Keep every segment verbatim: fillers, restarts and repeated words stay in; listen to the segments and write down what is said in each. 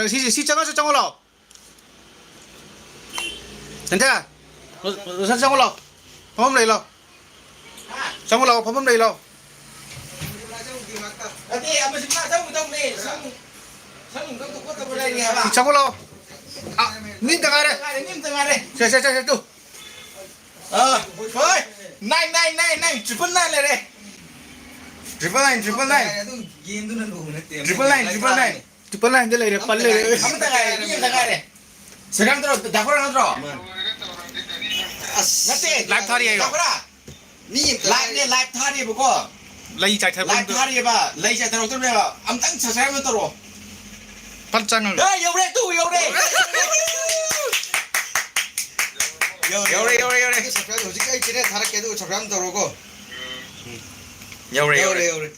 ꯁꯤꯁꯦ, ꯁꯤ ꯆꯪꯉꯁꯨ ꯆꯪꯉꯣ ꯂꯥꯛꯑꯣ꯫ ꯍꯟꯊ꯫ ꯔꯣꯁꯟ, ꯆꯪꯉꯣ ꯂꯥꯛꯑꯣ꯫ ꯐꯝꯐꯝ ꯂꯩ ꯂꯥꯛꯑꯣ꯫ ꯆꯪꯉꯣ ꯂꯥꯛꯑꯣ, ꯐꯝꯐꯝ ꯂꯩ ꯂꯥꯛꯑꯣ꯫ ꯅꯠꯇꯦ, ꯑꯃꯁꯨ ꯃꯥ ꯆꯪꯉꯨ ꯇꯧꯅꯦ꯫ ꯁꯪ-, ꯁꯪ ꯇꯧꯗ ꯈꯣꯠꯇꯕ ꯂꯩꯔꯤ ꯍꯥꯏꯕ꯫ ꯁꯤ ꯆꯪꯉꯣ ꯂꯥꯛꯑꯣ꯫ ꯑ, ꯃꯤ ꯑꯝꯇ ꯉꯥꯏꯔꯦ꯫ ꯉꯥꯏꯔꯦ, ꯃꯤ ꯑꯝꯇ ꯉꯥꯏꯔꯦ꯫ ꯁꯦ, ꯁꯦ, ꯁꯦ, ꯁꯦ, ꯇꯨ꯫ ꯑ, ꯍꯣꯏ꯫ Nine, nine, nine, nine, triple nine ꯂꯩꯔꯦ꯫ Triple nine, triple nine꯫ ꯑꯗꯨꯝ ꯒꯦꯝꯗꯨꯅ ꯂꯨꯕ ꯅꯠꯇꯦ꯫ Triple nine, triple nine꯫ Triple nineꯗ ꯂꯩꯔꯦ, ꯄꯜ ꯂꯩꯔꯦ꯫ ꯑꯃꯇ ꯉꯥꯏꯔꯦ, ꯃꯤ ꯑꯃꯇ ꯉꯥꯏꯔꯦ꯫ ꯁꯦꯀꯦꯟ ꯅꯠꯇ꯭ꯔꯣ? ꯗꯥ ꯈꯣꯔꯥ ꯅꯠꯇ꯭ꯔꯣ? ꯑꯁ꯫ ꯅꯠꯇꯦ, live ꯊꯥꯔꯤ ꯍꯥꯏꯌꯣ꯫ ꯗꯥ ꯈꯣꯔꯥ꯫ ꯃꯤ ꯑꯃꯇ ꯂꯥꯏꯚꯅꯦ, ꯉꯥꯏꯔꯦ꯫ Live ꯊꯥꯔꯤꯕꯀꯣ꯫ ꯂꯩ ꯆꯥꯏꯊꯕ live ꯑꯝꯇ꯫ ꯊꯥꯔꯤꯕ, ꯂꯩ ꯆꯥꯏꯊꯔꯛꯇ꯭ꯔꯕꯅꯦꯕ꯫ ꯑꯝꯇꯪ subscribe ꯑꯃ ꯇꯧꯔꯣ꯫ ꯐꯠ ꯆꯪꯉꯒ꯫ ꯑꯦ, ꯌꯧꯔꯦ, ꯇꯨ, ꯌꯧꯔꯦ꯫ ꯌꯧꯔꯦ, ꯌꯧꯔꯦ, ꯌꯧꯔꯦ꯫ Subscribe ꯍꯧꯖꯤꯛ ꯑꯩ channel ꯊꯥꯔꯛꯀꯦ, ꯑꯗꯨꯒ subscribe ꯑꯃ ꯇꯧꯔꯣꯀꯣ꯫ ꯌꯧꯔꯦ, ꯌꯧꯔꯦ, ꯌꯧꯔꯦ꯫ ꯌꯧꯔꯦ꯫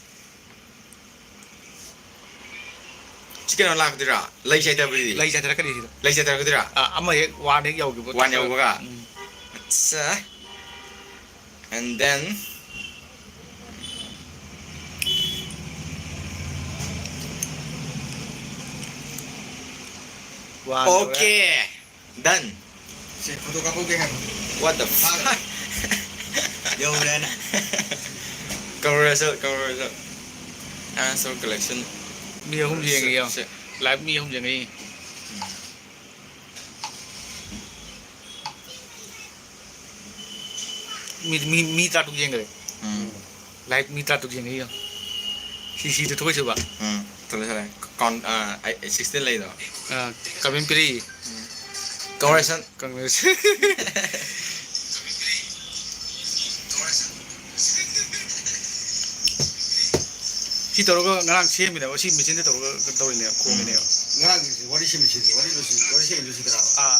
ꯁꯤ ꯀꯩꯅꯣ ꯂꯥꯛꯀꯗꯣꯏꯔꯥ? ꯂꯩ ꯆꯥꯏꯊꯕꯗꯤ? ꯂꯩ ꯆꯥꯏꯊꯔꯛꯀꯅꯤ ꯁꯤꯗ꯫ ꯂꯩ ꯆꯥꯏꯊꯔꯛꯀꯗꯣꯏꯔꯥ? ꯑꯥ, ꯑꯃ ꯍꯦꯛ ꯋꯥꯟ ꯍꯦꯛ ꯌꯧꯈꯤꯕ꯫ ꯋꯥꯟ ꯌꯧꯕꯒ? ꯎꯝ꯫ ꯑꯠꯆꯥ꯫ And then? ꯋꯥꯟ ꯌꯧꯔꯦ꯫ Okay. Done. ꯁꯤ photo ꯀꯥꯞꯍꯧꯒꯦ ꯍꯥꯏꯕ꯫ What the fuck? ꯌꯧꯔꯦꯅ꯫ ꯀꯧꯔꯁꯨ, ꯀꯧꯔꯁꯨ꯫ Answer collection꯫ ꯃꯤ ꯑꯍꯨꯝ ꯌꯦꯡꯉꯤ ꯌꯦꯡꯉꯣ꯫ ꯁꯤ꯫ Live ꯃꯤ ꯑꯍꯨꯝ ꯌꯦꯡꯉꯤ꯫ ꯃꯤ, ꯃꯤ, ꯃꯤ ꯇꯔꯥꯇꯔꯨꯛ ꯌꯦꯡꯈ꯭ꯔꯦ꯫ ꯎꯝ꯫ Live ꯃꯤ ꯇꯔꯥꯇꯔꯨꯛ ꯌꯦꯡꯉꯛꯏ ꯌꯦꯡꯉꯣ꯫ ꯁꯤ, ꯁꯤꯗ ꯊꯣꯛꯏꯁꯤꯕ? ꯎꯝ, ꯊꯣꯛꯂꯛꯑꯦ, ꯊꯣꯛꯂꯛꯑꯦ꯫ Count, ꯑ, ꯑꯩ, sixteen ꯂꯩꯗꯣ꯫ ꯑ, comment ꯄꯤꯔꯛꯏ꯫ ꯎꯝ꯫ Congratulations꯫ Congratulations꯫ ꯁꯤ ꯇꯧꯔꯒ ꯉꯔꯥꯡ ꯁꯦꯝꯃꯤꯅꯦꯕ, ꯁꯤ ꯃꯦꯆꯤꯟꯗ ꯇꯧꯔꯒ ꯀꯩꯅꯣ ꯇꯧꯔꯤꯅꯦꯕ, ꯈꯣꯡꯉꯤꯅꯦꯕ꯫ ꯉꯔꯥꯡꯒꯤ ꯋꯥꯔꯤ ꯁꯦꯝꯃꯤꯁꯤꯗꯤ, ꯋꯥꯔꯤ ꯂꯣꯏꯁꯤꯟ-, ꯋꯥꯔꯤ ꯁꯦꯝꯃꯤꯁꯤꯗꯤ ꯇꯔꯥꯕ? ꯑꯥ꯫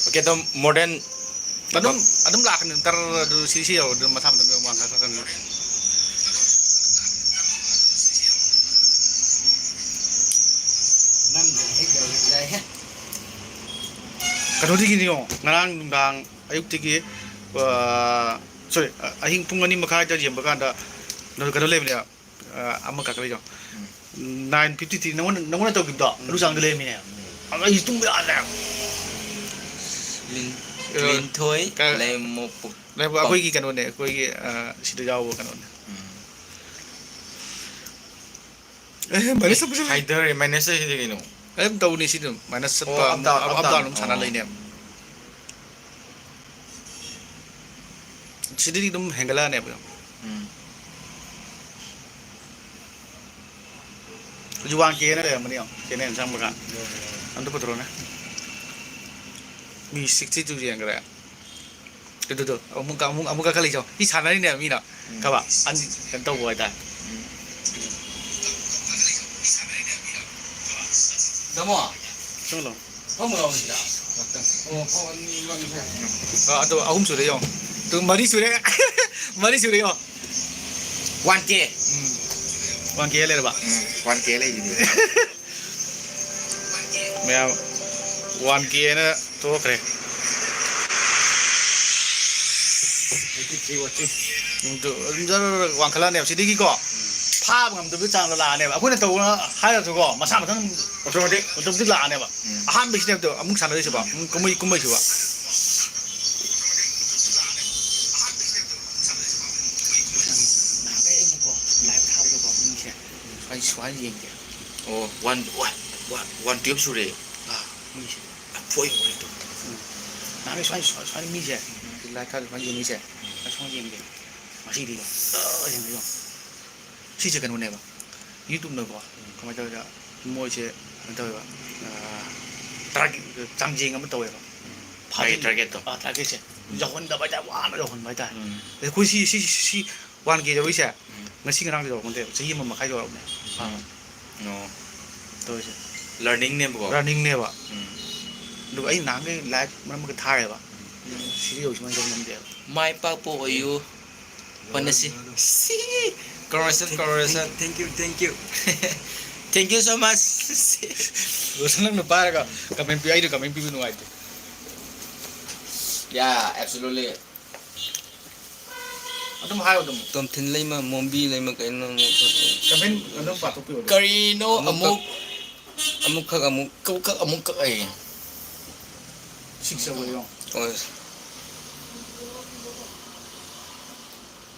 Okay, ꯑꯗꯨꯝ modern ꯑꯗꯨꯝ, ꯑꯗꯨꯝ ꯂꯥꯛꯀꯅꯤ, ꯇꯔ ꯑꯗꯨ ꯁꯤ, ꯁꯤ ꯌꯧꯔꯗꯤ ꯃꯁꯥ ꯃꯊꯟꯇ ꯑꯗꯨꯝ ꯋꯥꯡꯈꯠꯈ꯭ꯔꯅꯤ꯫ ꯅꯝꯗꯅ ꯍꯦꯛ ꯌꯧꯔꯗꯤ ꯌꯥꯏꯍꯦ꯫ ꯀꯩꯅꯣꯗꯒꯤꯅꯤꯉꯣ, ꯉꯔꯥꯡ ꯅꯨꯡꯗꯥꯡ ꯑꯌꯨꯛꯇꯒꯤ, ꯑ, sorry, ꯑ, ꯑꯍꯤꯡ ꯄꯨꯡ ꯑꯅꯤ ꯃꯈꯥꯏꯗ ꯌꯦꯡꯕ ꯀꯥꯟꯗ ꯀꯩꯅꯣ, ꯀꯩꯅꯣ ꯂꯩꯕꯅꯦꯕ, ꯑ, ꯑꯃ ꯀꯥꯈꯠꯂꯛꯏꯗꯣ꯫ ꯎꯝ꯫ Nine fifty three ꯅꯉꯣꯟꯗ, ꯅꯉꯣꯟꯗ ꯇꯧꯈꯤꯕꯗꯣ ꯑꯗꯨ ꯆꯥꯡꯗ ꯂꯩꯔꯝꯃꯤꯅꯦ꯫ ꯑꯗꯣ ꯑꯩꯁꯨ ꯇꯨꯝꯕ ꯌꯥꯗ꯭ꯔꯦ꯫ ꯂꯤꯟ-, ꯑ, ꯂꯤꯟꯊꯣꯏ ꯀ-, ꯂꯩꯃꯄꯣꯛ-, ꯂꯩꯃꯄꯣꯛ-, ꯑꯩꯈꯣꯏꯒꯤ ꯀꯩꯅꯣꯅꯦ, ꯑꯩꯈꯣꯏꯒꯤ, ꯑ, ꯁꯤꯗ ꯌꯥꯎꯕ ꯀꯩꯅꯣꯅꯦ꯫ ꯎꯝ꯫ ꯑꯦ, minus ꯆꯠꯄꯁꯨ ꯂꯩ꯫ ꯍꯥꯏꯗꯔꯦ, minus ꯍꯥꯏꯁꯤꯗꯤ ꯀꯩꯅꯣ? ꯑꯗꯨꯝ ꯇꯧꯅꯤ ꯁꯤ ꯑꯗꯨꯝ, minus ꯆꯠꯄ, ꯑꯣ, up down, ꯑꯃꯨꯛ up up down, down ꯑꯃꯨꯛ ꯁꯥꯟꯅ ꯑꯣ꯫ ꯂꯩꯅꯦꯕ꯫ ꯁꯤꯗꯗꯤ ꯑꯗꯨꯝ ꯍꯦꯟꯒꯠꯂꯛꯑꯅꯦꯕ꯫ ꯎꯝ꯫ ꯍꯧꯖꯤꯛ one K ꯅ ꯂꯩꯔꯝꯃꯅꯤ ꯌꯦꯡꯉꯣ, channel ꯆꯪꯕ ꯀꯥꯟꯗ꯫ ꯑꯝꯇ ꯄꯨꯊꯣꯔꯛꯑꯣꯅꯦ꯫ ꯃꯤ sixty two ꯌꯦꯡꯈ꯭ꯔꯦ꯫ ꯑꯗꯨꯗꯣ ꯑꯃꯨꯛ, ꯑꯃꯨꯛ, ꯑꯃꯨꯛ ꯀꯥꯈꯠꯂꯛꯏꯁꯦ꯫ ꯃꯤ ꯁꯥꯟꯅꯔꯤꯅꯦꯕ ꯃꯤꯅ꯫ ꯎꯝ꯫ ꯈꯪꯉꯕ? ꯑꯅꯤ ꯀꯩꯅꯣ ꯇꯧꯕ ꯍꯥꯏꯇꯥꯔꯦ꯫ ꯎꯝ꯫ ꯇꯥꯃꯣ꯫ ꯆꯪꯂꯣ꯫ ꯐꯝꯃꯨ ꯂꯥꯎ ꯁꯤꯗ꯫ ꯑꯣ, ꯐꯝ ꯑꯅꯤ ꯑꯃ ꯑꯅꯤ ꯁꯦ꯫ ꯑ, ꯑꯗꯣ ꯑꯍꯨꯝ ꯁꯨꯔꯦ ꯌꯦꯡꯉꯣ꯫ ꯑꯗꯨ ꯃꯔꯤ ꯁꯨꯔꯦ꯫ ꯃꯔꯤ ꯁꯨꯔꯦ ꯌꯦꯡꯉꯣ꯫ One K꯫ ꯎꯝ꯫ One K ꯂꯩꯔꯕ? ꯎꯝ, one K ꯂꯩꯔꯤꯗꯤ꯫ ꯃꯌꯥꯝ one K ꯅ ꯇꯣꯛꯈ꯭ꯔꯦ꯫ ꯑꯗꯨ ꯑꯗꯨꯝ ꯖꯔ ꯋꯥꯡꯈꯠꯂꯛꯑꯅꯦꯕ ꯁꯤꯗꯒꯤꯀꯣ꯫ ꯐꯥꯕ ꯉꯝꯗꯕꯒꯤ ꯆꯥꯡꯗ ꯂꯥꯛꯑꯅꯦꯕ꯫ ꯑꯩꯈꯣꯏꯅ ꯇꯧꯕ ꯍꯥꯏꯔꯁꯨꯀꯣ, ꯃꯁꯥ ꯃꯊꯟ automatic꯫ Automatic ꯂꯥꯛꯑꯅꯦꯕ꯫ ꯎꯝ꯫ ꯑꯍꯥꯟꯕ step ꯇꯣ ꯑꯃꯨꯛ ꯁꯥꯟꯅꯔꯤꯁꯤꯀꯣ꯫ ꯎꯝ꯫ ꯎꯝ, ꯀꯨꯝꯍꯩ, ꯀꯨꯝꯍꯩꯁꯤꯕ꯫ ꯅꯍꯥꯟꯒꯩ ꯑꯩꯅꯀꯣ, live ꯊꯥꯕꯗꯀꯣ, ꯃꯤꯁꯦ ꯁꯨꯃꯥꯏꯅ, ꯁꯨꯃꯥꯏꯅ ꯌꯦꯡꯗꯦ꯫ ꯑꯣ, one, one, one, one twelve ꯁꯨꯔꯦ꯫ ꯑꯥ, ꯃꯤꯁꯦ꯫ ꯐꯣꯏ ꯍꯧꯔꯦ ꯇꯨ꯫ ꯎꯝ꯫ ꯅꯍꯥꯟꯒꯩ ꯁꯨꯃꯥꯏꯅ, ꯁꯨꯃꯥꯏꯅ, ꯁꯨꯃꯥꯏꯅ ꯃꯤꯁꯦ, ꯎꯝ꯫ Live ꯊꯥꯕꯗ ꯁꯨꯃꯥꯏꯅ ꯌꯦꯡꯉꯤꯁꯦ, ꯎꯝ꯫ ꯁꯨꯃꯥꯏꯅ ꯌꯦꯡꯗꯦ꯫ ꯉꯁꯤꯗꯤ, ꯑꯥ, ꯌꯦꯡꯉꯣ, ꯌꯦꯡꯉꯣ꯫ ꯁꯤꯁꯦ ꯀꯩꯅꯣꯅꯦꯕ, YouTube ꯅꯀꯣ, ꯎꯝ꯫ ꯀꯃꯥꯏꯅ ꯇꯧꯔꯦꯗ, ꯃꯣꯏꯁꯦ ꯀꯩꯅꯣ ꯇꯧꯋꯦꯕ, ꯑꯥ, target, ꯆꯥꯡꯖꯦꯡ ꯑꯃ ꯇꯧꯋꯦꯕ꯫ ꯎꯝ꯫ ꯐꯥꯖꯤꯟ-, ꯃꯥꯒꯤ target ꯇꯣ꯫ ꯑꯥ, target ꯁꯦ꯫ ꯎꯝ꯫ ꯌꯧꯍꯟꯗꯕ ꯍꯥꯏꯇꯥꯔꯦ, ꯋꯥꯅ ꯌꯧꯍꯟꯕ ꯍꯥꯏꯇꯥꯔꯦ꯫ ꯎꯝ꯫ ꯑꯩꯈꯣꯏ ꯁꯤ, ꯁꯤ, ꯁꯤ, ꯁꯤ one K ꯌꯧꯔꯤꯁꯦ, ꯎꯝ꯫ ꯉꯁꯤ ꯉꯔꯥꯡ ꯌꯧꯔꯛꯄ ꯅꯠꯇꯦꯕ, ꯆꯍꯤ ꯑꯃ ꯃꯈꯥꯏ ꯌꯧꯔꯛꯑꯕꯅꯦ꯫ ꯎꯝ꯫ ꯑꯥ꯫ ꯑꯣ꯫ ꯇꯧꯔꯤꯁꯦ꯫ Learning ꯅꯦꯕꯀꯣ? Learning ꯅꯦꯕ꯫ ꯎꯝ꯫ ꯑꯗꯨꯒ ꯑꯩ ꯅꯍꯥꯟꯈꯩ live ꯃꯔꯛ ꯃꯔꯛꯇ ꯊꯥꯔꯦꯕ꯫ ꯎꯝ꯫ ꯁꯤꯗꯤ ꯌꯧ ꯁꯨꯃꯥꯏꯅ ꯌꯧ ꯉꯝꯗꯦꯕ꯫ ꯃꯥꯏ ꯄꯥꯛꯄ ꯑꯣꯏꯌꯨ꯫ ꯍꯣꯠꯅꯁꯤ꯫ ꯁꯤ꯫ Congratulations, congratulations꯫ Thank you, thank you꯫ Thank you so much꯫ Roshan ꯅꯪꯅ ꯄꯥꯏꯔꯒ comment ꯄꯤ, ꯑꯩꯅ comment ꯄꯤꯕ ꯅꯨꯡꯉꯥꯏꯇꯦ꯫ Yeah, absolutely꯫ ꯑꯗꯨꯝ ꯍꯥꯏꯌꯣ ꯑꯗꯨꯝ꯫ ꯇꯣꯝꯊꯤꯟ ꯂꯩꯃ, ꯃꯣꯝꯕꯤ ꯂꯩꯃ, ꯀꯩꯅꯣ ꯑꯃꯨꯛ? Comment ꯑꯗꯨꯝ ꯄꯥꯊꯣꯛꯄꯤꯌꯣ꯫ ꯀꯔꯤꯅꯣ ꯑꯃꯨꯛ ꯑꯃꯨꯛ? ꯀꯛ-, ꯀꯛ-, ꯑꯃꯨꯛ ꯀꯛ-, ꯑꯩ꯫ Six ꯑꯣꯏꯌꯣ꯫ ꯍꯣꯏ꯫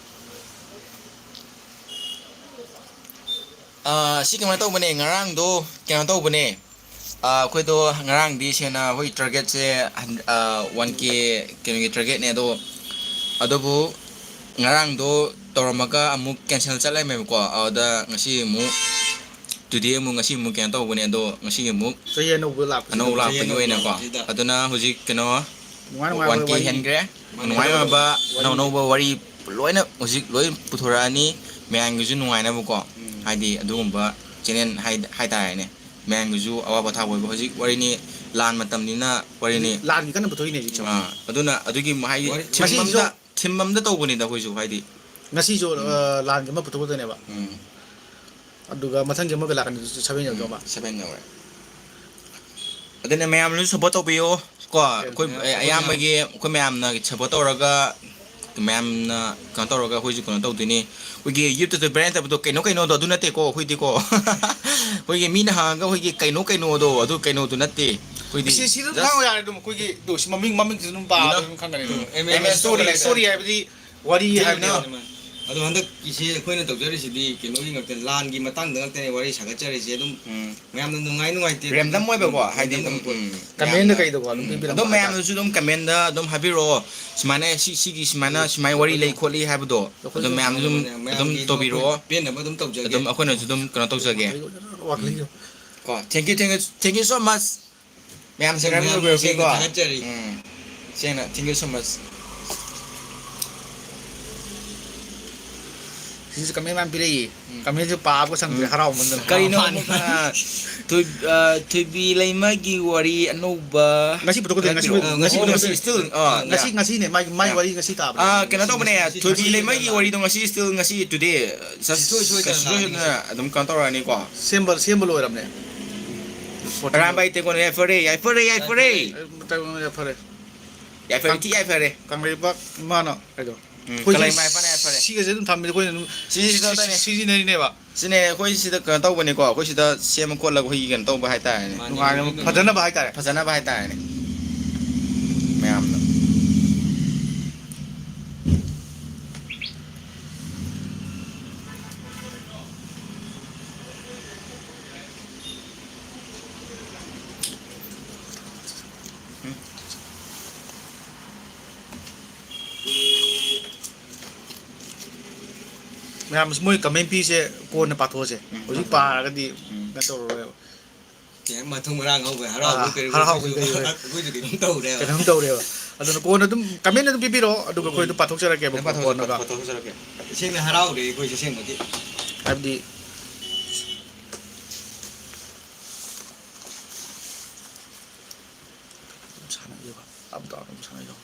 ꯑꯥ, ꯁꯤ ꯀꯃꯥꯏꯅ ꯇꯧꯕꯅꯦ? ꯉꯔꯥꯡꯗꯣ ꯀꯩꯅꯣ ꯇꯧꯕꯅꯦ꯫ ꯑꯥ, ꯑꯩꯈꯣꯏꯗꯣ ꯉꯔꯥꯡꯗꯤ ꯁꯦꯡꯅ ꯑꯩꯈꯣꯏ target ꯁꯦ ꯍꯟ-, ꯑꯥ, one K ꯀꯩꯅꯣꯒꯤ target ꯅꯦ ꯑꯗꯣ, ꯑꯗꯨꯕꯨ ꯉꯔꯥꯡꯗꯣ ꯇꯧꯔꯝꯃꯒ ꯑꯃꯨꯛ cancel ꯆꯠ ꯂꯩꯔꯝꯃꯦꯕꯀꯣ꯫ ꯑꯗꯨꯗ ꯉꯁꯤ ꯑꯃꯨꯛ, today ꯑꯃꯨꯛ, ꯉꯁꯤ ꯑꯃꯨꯛ ꯀꯩꯅꯣ ꯇꯧꯕꯅꯦ ꯑꯗꯣ, ꯉꯁꯤꯒꯤ ꯑꯃꯨꯛ ꯆꯍꯤ ꯑꯅꯧꯕ ꯂꯥꯛꯄꯁꯤꯗ꯫ ꯑꯅꯧꯕ ꯂꯥꯛꯄꯒꯤ ꯑꯣꯏꯅꯀꯣ꯫ ꯁꯤꯗ꯫ ꯑꯗꯨꯅ ꯍꯧꯖꯤꯛ ꯀꯩꯅꯣ, ꯅꯨꯡꯉꯥꯏ ꯅꯨꯡꯉꯥꯏꯕ one K ꯋꯥꯔꯤ꯫ ꯍꯦꯟꯈ꯭ꯔꯦ꯫ ꯅꯨꯡꯉꯥꯏ ꯅꯨꯡꯉꯥꯏꯕ ꯋꯥꯔꯤ꯫ ꯑꯅꯧ ꯑꯅꯧꯕ ꯋꯥꯔꯤ ꯂꯣꯏꯅ ꯍꯧꯖꯤꯛ ꯂꯣꯏ ꯄꯨꯊꯣꯔꯛꯑꯅꯤ, ꯃꯌꯥꯝꯒꯤꯁꯨ ꯅꯨꯡꯉꯥꯏꯅꯕꯀꯣ꯫ ꯎꯝ꯫ ꯍꯥꯏꯗꯤ ꯑꯗꯨꯒꯨꯝꯕ channel ꯍꯥꯏ-, ꯍꯥꯏꯇꯥꯔꯦꯅꯦ꯫ ꯃꯌꯥꯝꯒꯤꯁꯨ ꯑꯋꯥ ꯄꯣꯊꯥꯕ ꯑꯣꯏꯕ꯫ ꯍꯧꯖꯤꯛ ꯋꯥꯔꯤꯅꯤ, ꯂꯥꯟ ꯃꯇꯝꯅꯤꯅ ꯋꯥꯔꯤꯅꯤ꯫ ꯂꯥꯟꯒꯤ ꯀꯟꯅ ꯄꯨꯊꯣꯛꯏꯅꯦ ꯍꯧꯖꯤꯛꯁꯦ꯫ ꯑꯥ, ꯑꯗꯨꯅ ꯑꯗꯨꯒꯤ ꯍꯥꯏꯗꯤ ꯋꯥꯔꯤ theme ꯉꯁꯤꯁꯨ ꯑꯝꯗ, theme ꯑꯝꯗ ꯇꯧꯕꯅꯤꯗ ꯑꯩꯈꯣꯏꯁꯨ ꯍꯥꯏꯗꯤ꯫ ꯉꯁꯤꯁꯨ, ꯎꯝ꯫ ꯑ, ꯂꯥꯟꯒꯤ ꯑꯃ ꯄꯨꯊꯣꯛꯀꯗꯣꯏꯅꯦꯕ꯫ ꯎꯝ꯫ ꯑꯗꯨꯒ ꯃꯊꯪꯒꯤ ꯑꯃꯒ ꯂꯥꯛꯀꯅꯤ, ꯑꯗꯨꯁꯨ seven ꯌꯧꯗꯧꯕ꯫ ꯎꯝ, seven ꯌꯧꯔꯦ꯫ ꯑꯗꯨꯅ ꯃꯌꯥꯝꯅꯁꯨ support ꯇꯧꯕꯤꯌꯣ ꯀꯣ꯫ ꯑꯩꯈꯣꯏ ꯌꯥꯝ ꯑꯌꯥꯝꯕꯒꯤ ꯑꯩꯈꯣꯏ ꯃꯌꯥꯝꯅ support ꯇꯧꯔꯒ, ꯃꯌꯥꯝꯅ ꯀꯩꯅꯣ ꯇꯧꯔꯒ ꯑꯩꯈꯣꯏꯁꯨ ꯀꯩꯅꯣ ꯇꯧꯗꯣꯏꯅꯤ꯫ ꯑꯩꯈꯣꯏꯒꯤ YouTube ꯇ viral ꯇꯧꯕꯗꯣ ꯀꯩꯅꯣ ꯀꯩꯅꯣꯗꯣ ꯑꯗꯨ ꯅꯠꯇꯦꯀꯣ, ꯑꯩꯈꯣꯏꯗꯤꯀꯣ꯫ ꯑꯩꯈꯣꯏꯒꯤ ꯃꯤꯅ ꯍꯪꯉꯒ ꯑꯩꯈꯣꯏꯒꯤ ꯀꯩꯅꯣ ꯀꯩꯅꯣꯗꯣ ꯑꯗꯨ ꯀꯩꯅꯣꯗꯣ ꯅꯠꯇꯦ꯫ ꯑꯩꯈꯣꯏꯗꯤ ꯁꯤ, ꯁꯤ ꯑꯗꯨꯝ just ꯈꯪꯉꯣ ꯌꯥꯔꯦ ꯑꯗꯨꯝ꯫ ꯑꯩꯈꯣꯏꯒꯤ ꯑꯗꯨ ꯁꯤ ꯃꯃꯤꯡ, ꯃꯃꯤꯡꯁꯤ ꯑꯗꯨꯝ ꯄꯥꯕꯗ ꯀꯩꯅꯣ? ꯑꯗꯨꯝ ꯈꯪꯒꯅꯤ ꯑꯗꯨꯝ꯫ ꯎꯝ, M M S story, story ꯍꯥꯏꯕꯗꯤ ꯋꯥꯔꯤ ꯑꯗꯨꯅꯦ ꯍꯥꯏꯕꯅꯦꯕ꯫ ꯑꯗꯣ ꯍꯟꯗꯛꯀꯤꯁꯦ ꯑꯩꯈꯣꯏꯅ ꯇꯧꯖꯔꯤꯁꯤꯗꯤ ꯀꯩꯅꯣꯒꯤ ꯉꯥꯛꯇꯅꯦ, ꯂꯥꯟꯒꯤ ꯃꯇꯥꯡꯗ ꯉꯥꯛꯇꯅꯦ ꯋꯥꯔꯤ ꯁꯥꯒꯠꯆꯔꯤꯁꯦ꯫ ꯑꯗꯨꯝ ꯎꯝ꯫ ꯃꯌꯥꯝꯅ ꯅꯨꯡꯉꯥꯏ ꯅꯨꯡꯉꯥꯏꯇꯦ random ꯑꯣꯏꯕꯀꯣ, ꯎꯝ, ꯍꯥꯏꯗꯤ random ꯑꯗꯨꯝ, ꯑꯣꯏꯕ꯫ ꯎꯝ, comment ꯗ ꯃꯌꯥꯝꯅ, ꯀꯩꯗꯀꯣ ꯑꯗꯨꯝ ꯎꯝ, ꯄꯤꯕꯤꯔꯛꯑꯣ ꯑꯗꯣ ꯍꯥꯏꯇꯥꯔꯦ꯫ ꯃꯌꯥꯝꯅꯁꯨ ꯑꯗꯨꯝ comment ꯗ ꯑꯗꯨꯝ ꯍꯥꯏꯕꯤꯔꯛꯑꯣ, ꯁꯨꯃꯥꯏꯅ ꯁꯤ, ꯁꯤꯒꯤ ꯁꯨꯃꯥꯏꯅ, ꯁꯨꯃꯥꯏꯅ ꯋꯥꯔꯤ ꯂꯩ ꯈꯣꯠꯂꯤ ꯍꯥꯏꯕꯗꯣ, ꯑꯗꯨꯝ ꯑꯩꯈꯣꯏꯁꯨ ꯃꯌꯥꯝꯅꯁꯨ ꯑꯗꯨꯝ, ꯃꯌꯥꯝꯒꯤ ꯑꯗꯨꯝ ꯇꯧꯕꯤꯔꯛꯑꯣ꯫ ꯄꯦꯟꯅꯕ ꯑꯗꯨꯝ ꯇꯧꯖꯒꯦ꯫ ꯑꯗꯨꯝ ꯑꯩꯈꯣꯏꯅꯁꯨ ꯑꯗꯨꯝ ꯀꯩꯅꯣ ꯇꯧꯖꯒꯦ꯫ ꯋꯥꯈꯜ ꯎꯝ꯫ ꯀꯣ, thank you, thank you, thank you so much꯫ ꯃꯌꯥꯝ subscribe ꯃꯌꯥꯝ ꯇꯧꯕꯤꯔꯛꯄꯒꯤꯀꯣ꯫ ꯁꯦꯡꯅ ꯊꯥꯒꯠꯆꯔꯤ꯫ ꯎꯝ꯫ ꯁꯦꯡꯅ, thank you so much꯫ ꯁꯤꯁꯨ comment ꯃꯌꯥꯝ ꯄꯤꯔꯛꯏ꯫ ꯎꯝ꯫ Comment ꯁꯨ ꯄꯥꯕ ꯁꯪꯗ꯭ꯔꯦ, ꯎꯝ꯫ ꯍꯔꯥꯎꯃꯟꯗꯅ꯫ ꯀꯔꯤꯅꯣ ꯃꯥꯅꯤ꯫ ꯑꯃꯨꯛ, ꯑ, ꯊꯣꯏ-, ꯑ, ꯊꯣꯏꯕꯤ ꯂꯩꯃꯒꯤ ꯋꯥꯔꯤ ꯑꯅꯧꯕ ꯉꯁꯤ ꯄꯨꯊꯣꯛꯀꯗꯣꯏꯅꯦ, ꯉꯁꯤ ꯈꯔ ꯄꯨꯊꯣꯛ-, ꯑ, ꯉꯁꯤ ꯉꯁꯤ ꯄꯨꯊꯣꯛꯀꯗꯣꯏꯅꯦ꯫ ꯉꯁꯤ, ꯉꯁꯤ, ꯑ, ꯉꯁꯤ, ꯌꯥ꯫ ꯉꯁꯤꯅꯦ, ꯃꯥꯒꯤ, ꯃꯥꯒꯤ ꯑ꯫ ꯋꯥꯔꯤ ꯉꯁꯤ ꯇꯥꯕꯅꯦ꯫ ꯑ, ꯀꯩꯅꯣ ꯇꯧꯕꯅꯦ, ꯉꯁꯤ, ꯊꯣꯏꯕꯤ ꯉꯁꯤ ꯂꯩꯃꯒꯤ ꯂꯥꯛꯑꯅꯤ꯫ ꯋꯥꯔꯤꯗꯣ ꯉꯁꯤ still, ꯉꯁꯤ today, ꯁ-, ꯁꯨꯡꯁꯣꯏ ꯁꯣꯏꯗꯅ ꯁꯨꯡꯁꯣꯏ ꯂꯥꯛꯑꯅꯤ꯫ ꯁꯣꯏꯗꯅ ꯑꯗꯨꯝ ꯀꯩꯅꯣ ꯇꯧꯔꯛꯑꯅꯤꯀꯣ꯫ ꯁꯦꯝꯕ, ꯁꯦꯝꯕ ꯂꯣꯏꯔꯕꯅꯦ꯫ ꯑꯔꯥꯝꯕꯥꯏ ꯇꯦꯡꯒꯣꯜ ꯌꯥꯏꯐꯔꯦ, ꯌꯥꯏꯐꯔꯦ, ꯌꯥꯏꯐꯔꯦ꯫ ꯌꯥꯏꯐꯔꯦ꯫ ꯌꯥꯏꯐꯔꯦ, ꯊꯤ ꯌꯥꯏꯐꯔꯦ꯫ ꯀꯪꯂꯩꯄꯥꯛ ꯏꯃꯥꯅ ꯀꯩꯗꯧ? ꯎꯝ, ꯑꯩꯈꯣꯏ ꯀꯂꯩ ꯃꯥꯏ ꯐꯅ ꯌꯥꯏꯐꯔꯦ꯫ ꯁꯤꯒꯁꯦ ꯑꯗꯨꯝ ꯊꯝꯃꯤꯗ ꯑꯩꯈꯣꯏꯅ ꯑꯗꯨꯝ ꯁꯤ, ꯁꯤ, ꯁꯤ, ꯁꯤꯖꯤꯟꯅꯔꯤꯅꯦꯕ꯫ ꯁꯤꯅꯦ ꯑꯩꯈꯣꯏ ꯁꯤꯗ ꯀꯩꯅꯣ ꯇꯧꯕꯅꯤꯀꯣ, ꯑꯩꯈꯣꯏ ꯁꯤꯗ ꯁꯦꯝꯕ ꯈꯣꯠꯂꯒ ꯑꯩꯈꯣꯏꯒꯤ ꯀꯩꯅꯣ ꯇꯧꯕ ꯍꯥꯏꯇꯥꯔꯦꯅꯦ꯫ ꯃꯥꯅꯦ, ꯅꯨꯡꯉꯥꯏꯅꯕ, ꯃꯥꯅꯦ꯫ ꯐꯖꯅꯕ ꯍꯥꯏꯇꯥꯔꯦ꯫ ꯐꯖꯅꯕ ꯍꯥꯏꯇꯥꯔꯦꯅꯦ꯫ ꯃꯌꯥꯝꯅ꯫ ꯎꯝ꯫ ꯃꯌꯥꯝ ꯃꯣꯏ comment ꯄꯤꯁꯦ ꯀꯣꯟꯅ ꯄꯥꯊꯣꯛꯑꯁꯦ꯫ ꯎꯝ, ꯍꯧꯖꯤꯛ ꯄꯥꯊꯣꯛꯑꯁꯦ꯫ ꯄꯥꯔꯒꯗꯤ ꯎꯝ꯫ ꯀꯩꯅꯣ ꯇꯧꯔꯔꯣꯏꯕ꯫ ꯀꯩ ꯃꯊꯨꯝ ꯃꯔꯥꯡ ꯍꯧꯕ ꯍꯔꯥꯎꯕ ꯑꯥ, ꯀꯔꯤ ꯍꯔꯥꯎꯕ ꯑꯩꯈꯣꯏꯁꯨ ꯀꯔꯤ ꯑꯣꯏ-, ꯑꯩꯈꯣꯏꯁꯨ ꯀꯩꯅꯣꯝ ꯇꯧꯔꯦꯕ꯫ ꯀꯩꯅꯣꯝ ꯇꯧꯔꯦꯕ꯫ ꯑꯗꯨꯅ ꯀꯣꯟꯅ ꯑꯗꯨꯝ comment ꯑꯗꯨꯝ ꯄꯤꯕꯤꯔꯛꯑꯣ, ꯑꯗꯨꯒ ꯑꯩꯈꯣꯏ ꯑꯗꯨꯝ ꯄꯥꯊꯣꯛꯆꯔꯛꯀꯦꯕ ꯑꯗꯨꯝ ꯄꯥꯊꯣꯛ-, ꯀꯣꯟꯅꯒ꯫ ꯄꯥꯊꯣꯛꯆꯔꯛꯀꯦ꯫ ꯁꯦꯡꯅ ꯍꯔꯥꯎꯔꯦ ꯑꯩꯈꯣꯏꯁꯦ ꯑꯁꯦꯡꯕꯒꯤ꯫ ꯍꯥꯏꯕꯗꯤ ꯑꯗꯨꯝ ꯁꯥꯟꯅꯈꯤꯕ, up down ꯑꯗꯨꯝ ꯁꯥꯟꯅꯈꯤꯕ꯫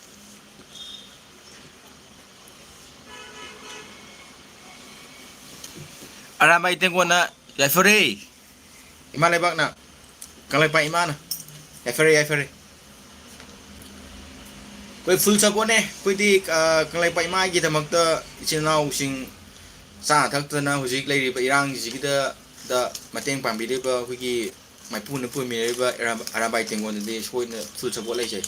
ꯑꯔꯥꯝꯕꯥꯏ ꯇꯦꯡꯒꯣꯟꯅ ꯌꯥꯏꯐꯔꯦ꯫ ꯏꯃꯥ ꯂꯩꯕꯥꯛꯅ, ꯀꯪꯂꯩꯄꯥꯛ ꯏꯃꯥꯅ ꯌꯥꯏꯐꯔꯦ, ꯌꯥꯏꯐꯔꯦ꯫ ꯑꯩꯈꯣꯏ full supportꯅꯦ꯫ ꯑꯩꯈꯣꯏꯗꯤ, ꯑ, ꯀꯪꯂꯩꯄꯥꯛ ꯏꯃꯥꯒꯤꯗꯃꯛꯇ ꯏꯆꯤꯜ ꯏꯅꯥꯎꯁꯤꯡ ꯆꯥ ꯊꯛꯇꯅ ꯍꯧꯖꯤꯛ ꯂꯩꯔꯤꯕ ꯏꯔꯥꯡꯁꯤꯒꯤꯗ ꯃꯇꯦꯡ ꯄꯥꯡꯕꯤꯔꯤꯕ ꯑꯩꯈꯣꯏꯒꯤ ꯃꯥꯏꯄꯨꯅ ꯄꯨꯃꯤꯟꯅꯔꯤꯕ ꯑꯔꯥ-, ꯑꯔꯥꯝꯕꯥꯏ ꯇꯦꯡꯒꯣꯟꯗꯗꯤ ꯁꯣꯏꯗꯅ full support ꯂꯩꯖꯩ꯫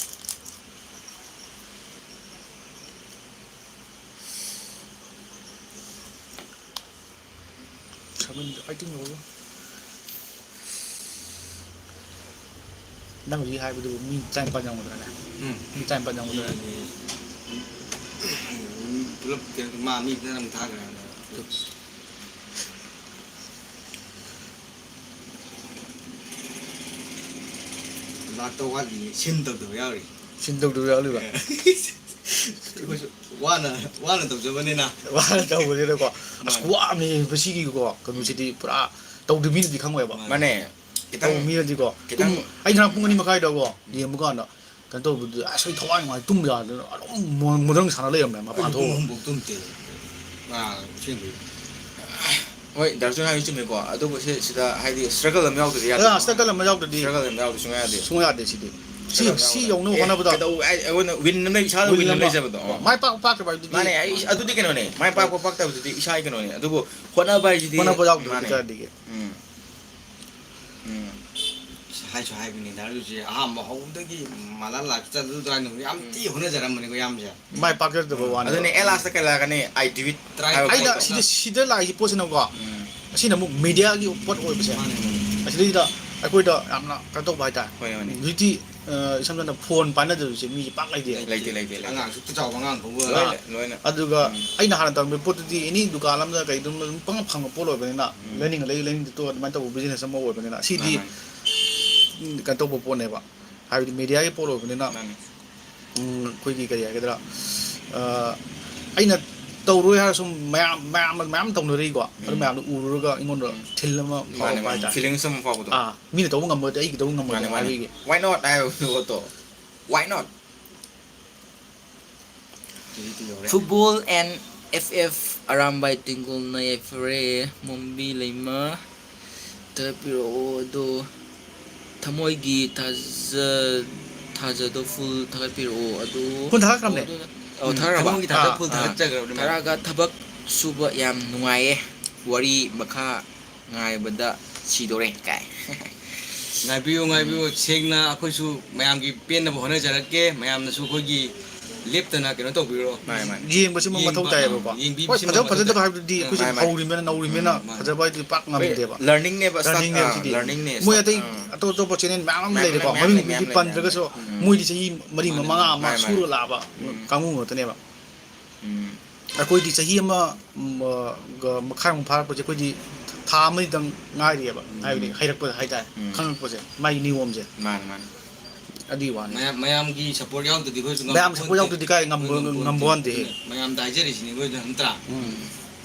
Seven, I think ꯌꯧꯔꯣ꯫ ꯅꯪ ꯍꯧꯖꯤꯛ ꯍꯥꯏꯕꯗꯨꯕꯨ ꯃꯤ ꯇꯔꯥꯅꯤꯄꯥꯟ ꯌꯧꯒꯗ꯭ꯔꯥꯅꯦ? ꯎꯝ꯫ ꯃꯤ ꯇꯔꯥꯅꯤꯄꯥꯟ ꯌꯧꯒꯗ꯭ꯔꯥꯅꯦ? ꯃꯤ, ꯃꯤ, ꯃꯤ ꯄꯨꯂꯞ ꯀꯩꯅꯣ, ꯃꯥ ꯃꯤ ꯐꯖꯅ ꯑꯃꯨꯛ ꯊꯥꯈ꯭ꯔꯦ ꯍꯥꯏꯕꯅꯦ꯫ ꯂꯥꯛꯇꯧ ꯋꯥꯠꯂꯤ, ꯁꯤꯟ ꯇꯧꯗꯕ ꯌꯥꯎꯔꯤ꯫ ꯁꯤꯟ ꯇꯧꯗꯕ ꯌꯥꯎꯔꯤꯕ? ꯑꯩꯈꯣꯏꯁꯨ ꯋꯥꯅ, ꯋꯥꯅ ꯇꯧꯖꯕꯅꯤꯅ꯫ ꯋꯥꯅ ꯇꯧꯕꯅꯤꯅꯀꯣ꯫ ꯑꯁ, ꯃꯥꯅꯦ꯫ ꯈꯨꯋꯥ ꯑꯃꯅꯤ ꯃꯁꯤꯒꯤꯀꯣ ꯀꯩꯅꯣꯁꯤꯗꯤ ꯄꯨꯔꯥ ꯇꯧꯗ꯭ꯔꯤꯕ ꯃꯤꯅꯗꯤ ꯈꯪꯉꯣꯏꯕ꯫ ꯃꯥꯅꯦ꯫ ꯇꯧꯕ ꯃꯤꯅꯗꯤꯀꯣ꯫ ꯈꯤꯇꯪ ꯇꯨꯝ-, ꯑꯩ ꯉꯔꯥꯡ ꯄꯨꯡ ꯑꯅꯤ ꯃꯈꯥꯏꯗꯀꯣ ꯌꯦꯡꯕ ꯀꯥꯟꯗ ꯀꯩꯅꯣ ꯇꯧꯕꯗꯨꯗ ꯑꯁ ꯑꯩ ꯊꯋꯥꯏ ꯅꯨꯡꯉꯥꯏ ꯇꯨꯝꯕ ꯌꯥꯗꯅ ꯑꯗꯨꯝ ꯃꯣ-, ꯃꯣꯗꯪ ꯁꯥꯟꯅ ꯂꯩꯔꯝꯃꯦ ꯃꯄꯥꯟ ꯑꯩꯁꯨ ꯄꯨꯡ ꯊꯣꯛꯑꯒ꯫ ꯑꯍꯨꯝꯐꯥꯎ ꯇꯨꯝꯗꯦ꯫ ꯑꯥ, ꯑꯁꯦꯡꯕꯩ꯫ ꯍꯣꯏ, ꯗꯥ ꯔꯣꯁꯟ ꯍꯥꯏꯗꯣ ꯆꯨꯝꯃꯦꯀꯣ꯫ ꯑꯗꯨꯕꯨ ꯁꯤ, ꯁꯤꯗ ꯍꯥꯏꯗꯤ struggle ꯑꯃ ꯌꯥꯎꯗ꯭ꯔꯗꯤ ꯌꯥꯗꯦ꯫ ꯑꯥ, struggle ꯑꯃ ꯌꯥꯎꯗ꯭ꯔꯗꯤ struggle ꯑꯃ ꯌꯥꯎꯗ꯭ꯔꯗꯤ ꯁꯨꯡꯌꯥ ꯌꯥꯗꯦ꯫ ꯁꯨꯡꯌꯥ ꯌꯥꯗꯦ ꯁꯤꯗꯤ꯫ ꯁꯤ, ꯁꯤ ꯌꯧꯅꯕ ꯑꯦ, ꯍꯣꯠꯅꯕꯗ ꯀꯩꯗꯧ-, ꯑꯩ-, ꯑꯩꯉꯣꯟꯗ win ꯑꯃ ꯂꯩ, ꯏꯁꯥꯗ win win ꯑꯃ ꯑꯃ ꯂꯩꯖꯕꯗꯣ꯫ ꯑꯣ꯫ ꯃꯥꯏ ꯄꯥꯛꯄ ꯄꯥꯛꯇꯕ ꯍꯥꯏꯗꯨꯗꯤ ꯃꯥꯅꯦ, ꯑꯩ ꯑꯗꯨꯗꯤ ꯀꯩꯅꯣꯅꯦ, ꯃꯥꯏ ꯄꯥꯛꯄ ꯄꯥꯛꯇꯕꯗꯨꯗꯤ ꯏꯁꯥꯒꯤ ꯀꯩꯅꯣꯅꯦ꯫ ꯑꯗꯨꯕꯨ ꯍꯣꯠꯅꯕ ꯍꯥꯏꯁꯤꯗꯤ ꯍꯣꯠꯅꯕ ꯌꯥꯎꯗ꯭ꯔꯗꯤ ꯃꯥꯅꯦ꯫ ꯀꯥꯏꯗꯒꯤ? ꯎꯝ꯫ ꯎꯝ꯫ ꯍꯥꯏꯁꯨ ꯍꯥꯏꯕꯅꯤꯗ, ꯑꯗꯨꯁꯦ ꯑꯍꯥꯟꯕ ꯍꯧꯕꯗꯒꯤ ꯃꯂꯥ ꯂꯥꯛꯆꯗꯨꯗ ꯌꯥꯝ ꯊꯤ ꯍꯣꯠꯅꯖꯔꯝꯕꯅꯤꯀꯣ, ꯏꯌꯥꯝꯕꯁꯦ꯫ ꯃꯥꯏ ꯄꯥꯛꯆꯗꯕ ꯋꯥꯅꯤ꯫ ꯑꯗꯨꯅꯦ, ꯑꯦ, last ꯀꯩ ꯂꯥꯛꯀꯅꯤ? I do it ꯍꯥꯏꯕ ꯑꯩꯅ ꯄꯣꯠꯇꯣ꯫ ꯁꯤꯗ, ꯁꯤꯗ ꯂꯥꯛꯏꯁꯤ ꯄꯣꯠꯁꯤꯅꯀꯣ, ꯎꯝ꯫ ꯑꯁꯤꯅ ꯑꯃꯨꯛ mediaꯒꯤ ꯄꯣꯠ ꯑꯣꯏꯕꯁꯦ, ꯃꯥꯅꯦ, ꯃꯥꯅꯦ꯫ ꯑꯁꯤꯗꯩꯗ ꯑꯩꯈꯣꯏꯗ ꯌꯥꯝꯅ ꯀꯩꯅꯣ ꯇꯧꯕ ꯍꯥꯏꯇꯥꯔꯦ꯫ ꯍꯣꯏꯅꯦ, ꯍꯣꯏꯅꯦ꯫ ꯍꯧꯖꯤꯛꯇꯤ, ꯑ, ꯏꯁꯝ ꯁꯝꯅ phone ꯄꯥꯏꯅꯗꯕꯁꯦ ꯃꯤꯁꯦ ꯄꯥꯛ ꯂꯩꯇꯦ꯫ ꯂꯩꯇꯦ, ꯂꯩꯇꯦ, ꯂꯩꯇꯦ꯫ ꯑꯉꯥꯡꯁꯨ ꯆꯥꯎꯕ ꯑꯉꯥꯡ ꯐꯥꯎꯕ꯫ ꯂꯣꯏꯅ, ꯂꯣꯏꯅ꯫ ꯑꯗꯨꯒ ꯎꯝ꯫ ꯑꯩꯅ ꯍꯥꯟꯅ ꯇꯧꯔꯝꯕ ꯄꯣꯠꯇꯨꯗꯤ any ꯗꯨꯀꯥꯟ ꯑꯃꯗ ꯀꯩꯗꯝ ꯑꯗꯨꯝ ꯄꯪꯐꯪ ꯐꯪꯕ ꯄꯣꯠ ꯑꯣꯏꯕꯅꯤꯅ, ꯎꯝ꯫ ꯂꯩꯅꯤꯡꯉ ꯂꯩ, ꯂꯩꯅꯤꯡꯗ ꯇꯣꯛ ꯑꯗꯨꯃꯥꯏꯅ ꯇꯧꯕ business ꯑꯃ ꯑꯣꯏꯕꯅꯤꯅ, ꯁꯤꯗꯤ, ꯃꯥꯅꯦ, ꯃꯥꯅꯦ꯫ ꯎꯝ, ꯀꯩꯅꯣ ꯇꯧꯕ ꯄꯣꯠꯅꯦꯕ꯫ ꯍꯥꯏꯕꯗꯤ mediaꯒꯤ ꯄꯣꯠ ꯑꯣꯏꯕꯅꯤꯅ, ꯃꯥꯅꯦ꯫ ꯎꯝ, ꯑꯩꯈꯣꯏꯒꯤ ꯀꯔꯤ ꯍꯥꯏꯒꯗ꯭ꯔꯥ, ꯑ, ꯑꯩꯅ ꯇꯧꯔꯣꯏ ꯍꯥꯏꯔꯁꯨ ꯃꯌꯥꯝ, ꯃꯌꯥꯝ, ꯃꯌꯥꯝ ꯇꯧꯅꯔꯤꯀꯣ꯫ ꯑꯗꯨ ꯎꯝ꯫ ꯃꯌꯥꯝꯗꯣ ꯎꯔꯨꯔꯒ ꯑꯩꯉꯣꯟꯗ ꯎꯝ꯫ Thrill ꯑꯃ ꯃꯥꯅꯦ, ꯐꯥꯎꯔꯛꯄ ꯃꯥꯅꯦ꯫ ꯍꯥꯏꯇꯥꯔꯦ꯫ Feelings ꯑꯃ ꯐꯥꯎꯕꯗꯣ꯫ ꯑꯥ, ꯃꯤꯅ ꯇꯧꯕ ꯉꯝꯕꯗꯤ ꯑꯩꯒꯤ ꯇꯧꯕ ꯉꯝꯃꯣꯏꯗꯕ ꯃꯥꯅꯦ, ꯃꯥꯅꯦ꯫ ꯍꯥꯏꯕꯒꯤ꯫ Why not ꯍꯥꯏꯕ ꯄꯣꯠꯇꯣ? Why not? Football and F F Arambai ꯇꯤꯡꯒꯣꯜꯅ ꯌꯥꯏꯐꯔꯦ꯫ ꯃꯣꯝꯕꯤ ꯂꯩꯃ ꯊꯥꯒꯠꯄꯤꯔꯛꯑꯣ꯫ ꯑꯗꯣ ꯊꯃꯣꯏꯒꯤ ꯊꯥꯖ-, ꯊꯥꯖꯗꯣ full ꯊꯥꯒꯠꯄꯤꯔꯛꯑꯣ꯫ ꯑꯗꯣ full ꯊꯥꯒꯠꯈ꯭ꯔꯕꯅꯦ꯫ ꯑꯣ, ꯑꯗꯨꯅ-, ꯑꯣ, ꯎꯝ, ꯊꯥꯒꯠꯈ꯭ꯔꯕ? ꯊꯃꯣꯏꯒꯤ ꯊꯥꯖ ꯑꯥ, full ꯑꯥ꯫ ꯊꯥꯒꯠꯆꯈ꯭ꯔꯕꯅꯦ, ꯃꯌꯥꯝ꯫ ꯊꯥꯔꯛꯑꯒ ꯊꯕꯛ ꯁꯨꯕ ꯌꯥꯝ ꯅꯨꯡꯉꯥꯏꯌꯦ꯫ ꯋꯥꯔꯤ ꯃꯈꯥ ꯉꯥꯏꯕꯗ ꯁꯤꯗꯣꯔꯦ ꯀꯥꯏ꯫ ꯉꯥꯏꯕꯤꯌꯨ, ꯉꯥꯏꯕꯤꯌꯨ꯫ ꯎꯝ꯫ ꯁꯦꯡꯅ ꯑꯩꯈꯣꯏꯁꯨ ꯃꯌꯥꯝꯒꯤ ꯄꯦꯟꯅꯕ ꯍꯣꯠꯅꯖꯔꯛꯀꯦ꯫ ꯃꯌꯥꯝꯅꯁꯨ ꯑꯩꯈꯣꯏꯒꯤ ꯂꯦꯞꯇꯅ ꯀꯩꯅꯣ ꯇꯧꯕꯤꯔꯣ꯫ ꯃꯥꯅꯦ, ꯃꯥꯅꯦ꯫ ꯌꯦꯡꯕꯁꯤꯃ ꯃꯊꯧ ꯌꯦꯡꯕ, ꯇꯥꯏꯌꯦꯕꯀꯣ꯫ ꯑ, ꯌꯦꯡꯕꯤꯕꯁꯤꯃ ꯍꯣꯏ, ꯐꯖꯕ ꯃꯊꯧ ꯐꯖꯗꯕ ꯇꯥꯏ꯫ ꯍꯥꯏꯕꯗꯨꯗꯤ ꯑ, ꯑꯩꯈꯣꯏꯁꯨ ꯃꯥꯅꯦ, ꯃꯥꯅꯦ꯫ ꯍꯧꯔꯤꯕꯅꯤꯅ, ꯅꯧꯔꯤꯕꯅꯤꯅ ꯎꯝ, ꯃꯥꯅꯦ꯫ ꯐꯖꯕ ꯍꯥꯏꯗꯨꯗꯤ ꯄꯥꯛ ꯑꯩꯈꯣꯏ ꯉꯝꯗꯦꯕ꯫ Learningꯅꯦꯕ, start, learningꯅꯦꯕ ꯑ, ꯁꯤꯗꯤ꯫ Learningꯅꯦ, ꯃꯣꯏ start, ꯑꯇꯩ ꯑ꯫ ꯑꯇꯣꯞ ꯑꯇꯣꯞꯄ channel ꯃꯌꯥꯝ ꯑꯃ ꯃꯌꯥꯝ ꯂꯩꯔꯦꯀꯣ꯫ ꯂꯩ, ꯃꯌꯥꯝ ꯂꯩ, ꯃꯃꯤꯡꯗꯨꯗꯤ ꯃꯌꯥꯝ ꯂꯩ, ꯃꯌꯥꯝ ꯄꯟꯗ꯭ꯔꯒꯁꯨ ꯂꯩ꯫ ꯎꯝ꯫ ꯃꯣꯏꯗꯤ ꯆꯍꯤ ꯃꯔꯤ, ꯃꯥꯅꯦ, ꯃꯉꯥ ꯃꯥꯅꯦ꯫ ꯑꯃ ꯃꯥꯅꯦ, ꯃꯥꯅꯦ꯫ ꯁꯨꯔ ꯂꯥꯛꯑꯕ ꯎꯝ꯫ ꯀꯥꯡꯕꯨ ꯉꯥꯛꯇꯅꯦꯕ꯫ ꯎꯝ꯫ ꯑꯩꯈꯣꯏꯗꯤ ꯆꯍꯤ ꯑꯃ, ꯎꯝ, ꯑ, ꯒ ꯃꯈꯥꯏꯃꯨꯛ ꯐꯥꯔꯛꯄꯁꯦ ꯑꯩꯈꯣꯏꯗꯤ ꯊꯥ ꯑꯃꯅꯤꯗꯪ ꯉꯥꯏꯔꯤꯑꯕ꯫ ꯎꯝ꯫ ꯍꯥꯏꯕꯗꯤ ꯍꯩꯔꯛꯄꯗ ꯍꯥꯏꯇꯥꯔꯦ, ꯎꯝ꯫ ꯈꯪꯉꯛꯄꯁꯦ, ꯃꯥꯒꯤ ꯅꯤꯌꯣꯝꯁꯦ꯫ ꯃꯥꯅꯦ, ꯃꯥꯅꯦ꯫ ꯑꯗꯨꯒꯤ ꯋꯥꯅꯤ꯫ ꯃꯌꯥꯝ, ꯃꯌꯥꯝꯒꯤ support ꯌꯥꯎꯗ꯭ꯔꯗꯤ ꯑꯩꯈꯣꯏꯁꯨ ꯃꯌꯥꯝ support ꯉꯝꯄꯣꯟꯇꯦ꯫ ꯌꯥꯎꯗ꯭ꯔꯗꯤ ꯀꯥꯏ ꯉꯝꯕ-, ꯑꯩꯈꯣꯏ ꯉꯝꯄꯣꯟꯇꯦ꯫ ꯉꯝꯄꯣꯟꯇꯦ꯫ ꯑꯗꯨꯅ ꯃꯌꯥꯝꯗ ꯍꯥꯏꯖꯔꯤꯁꯤꯅꯤ ꯑꯩꯈꯣꯏꯅ, ꯅꯠꯇ꯭ꯔꯥ? ꯎꯝ꯫